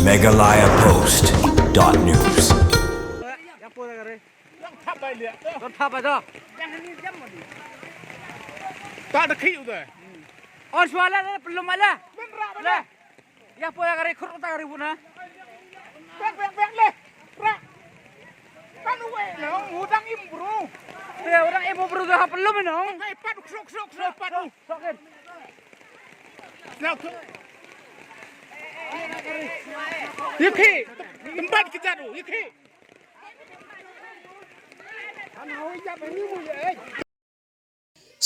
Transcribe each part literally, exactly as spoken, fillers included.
Meghalaya Post dot news. Yang thap bai to. Ta da khi u da. On shwa la la pelum la. Beng ra ba la. Ya po ya kare khur ta kare buna. Beng beng beng le. Ra. Kan u we no, u dang im bru. Ya u dang im bru da pelum no. Kai pat khro khro khro pat u. Sokin. Yukhi, tempat kita tu, yukhi.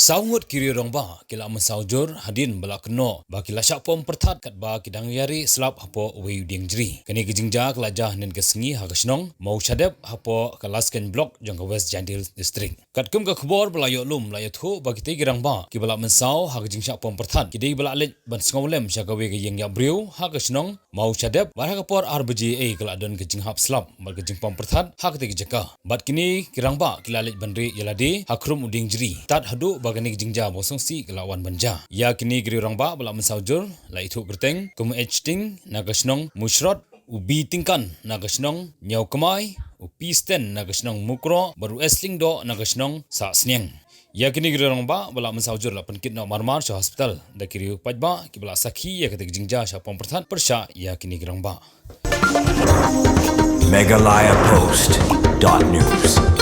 Saw ngut ki riew rangbah ki la mynsaw jur hadien ba la kynnoh ba ki la shah pom pyrthat katba ki dang ïa rieh slap hapoh uwei u dieng jri. Kane ka jingjia ka la jia hynnin ka sngi ha ka shnong Mawshadep hapoh ka Laskeiñ Block jong ka West Jaintia Hills District. Katkum ka khubor ba la ïoh lum la ïathuh ba kitei ki rangbah kiba la mynsaw ha ka jingshah pom pyrthat ki dei ba la leit ban sngewlem sha kawei ka ïing ïap briew ha ka shnong Mawshadep bad ha ka por ar baje ei ka la don ka jinghap slap bad ka jingpom pyrthat ha katei ka jaka. Bad kine ki rangbah ki la leit ban rieh ïa lade ha khrum u dieng jri tad haduh ba kane ka jingjia ba sngewsih ka la wan ban jia. Ïa kine ki riew rangbah ba la mynsaw jur la ïathuh kyrteng kum u H Ting na ka shnong Mushrot, u B Tyngkan na ka shnong Ñiawkmai, u P Sten na ka shnong Mukroh bad u S Lyngdoh na ka shnong Sahsniang. Ïa kine ki riew rangbah ba la mynsaw jur la pynkit noh marmar sha hospital da ki riew paidbah kiba la sakhi ïa katei ka jingjia shah pom pyrthat pyrshah ïa kine ki rangbah. Meghalaya Post dot news.